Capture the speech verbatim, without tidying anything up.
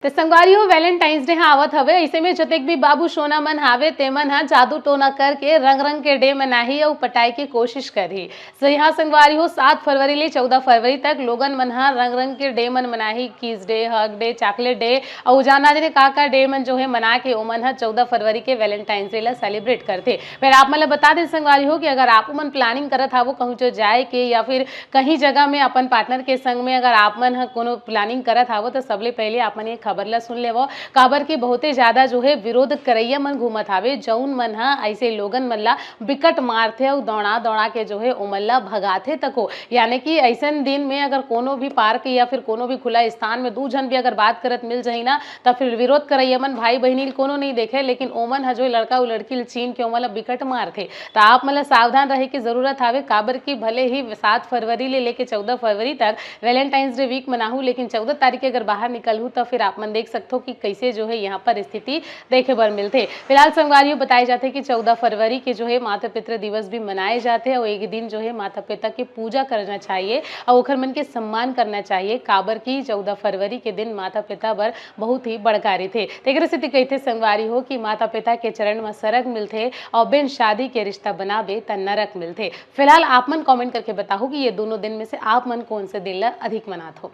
ते संगवारी हो, वैलेंटाइंस डे ह आवत हवे। अइसे में जतेक भी बाबू सोना मन हावे, तेमन ह जादू टोना करके रंग रंग के डे मनाही अउ पटाए के कोशिश करही। सही हाँ संगवारी हो, सात फरवरी ले चौदह फरवरी तक लोगन मन ह रंग रंग के डे मन मनाही, किस day, hug day, chocolate day, अउ जाना जाने का का डे मन जो है मना के ओमन ह चौदह फरवरी के वैलेंटाइंस डे ला सेलिब्रेट करथे। फिर आप मन ला बता दें संगवारी हो कि अगर आप मन प्लानिंग करत हावो कहूँ जो जाए के या फिर कहीं जगह में अपन पार्टनर के संग में अगर आप मन ह कोनो प्लानिंग करत हावो, तो सबले पहले आप मन ये खबर ला सुन लेवो, काबर कि बहुते ज्यादा जो है विरोध करैया मन घूमत हावे, जौन मन ह ऐसे लोगन मन ला बिकट मारथे अउ दौड़ा दौड़ा के जो है ओमन ला भगाथे तको। यानी कि ऐसन दिन में अगर कोनो भी पार्क या फिर कोनो भी खुला स्थान में दू झन भी अगर बात करत मिल जाही ना, त फिर विरोध करैया मन भाई बहिनी ल कोनो नहीं देखे, लेकिन ओमन ह जो है लड़का उ लड़की ल चीन के ओमन ला बिकट मारथे। त आप मन ला सावधान रहे के जरूरत हावे, काबर कि भले ही सात फरवरी ले लेके चौदह फरवरी तक वैलेंटाइंस डे वीक मनाहू, लेकिन चौदह तारीख के अगर बाहर निकलहू, त फिर आप मन देख सकथो कि कैसे जो है यहाँ पर स्थिति देखे बर मिलथे। फिलहाल संगवारी हो, बताए जाथे कि चौदह फरवरी के जो है माता पितृ दिवस भी मनाए जाथे, और एक दिन जो है माता पिता की पूजा करना चाहिए और ओखर मन के सम्मान करना चाहिए, काबर कि चौदह फरवरी के दिन माता पिता बर बहुत ही बड़का रहिथे। तेकरे सेती कहिथे संगवारी हो कि माता पिता के चरण म सरग मिलथे और बिन शादी के रिश्ता बनाबे त नरक मिलथे। फिलहाल आप मन कमेंट करके बताहू कि ये दोनों दिन में से आप मन कौन से दिन ला अधिक मनात हो।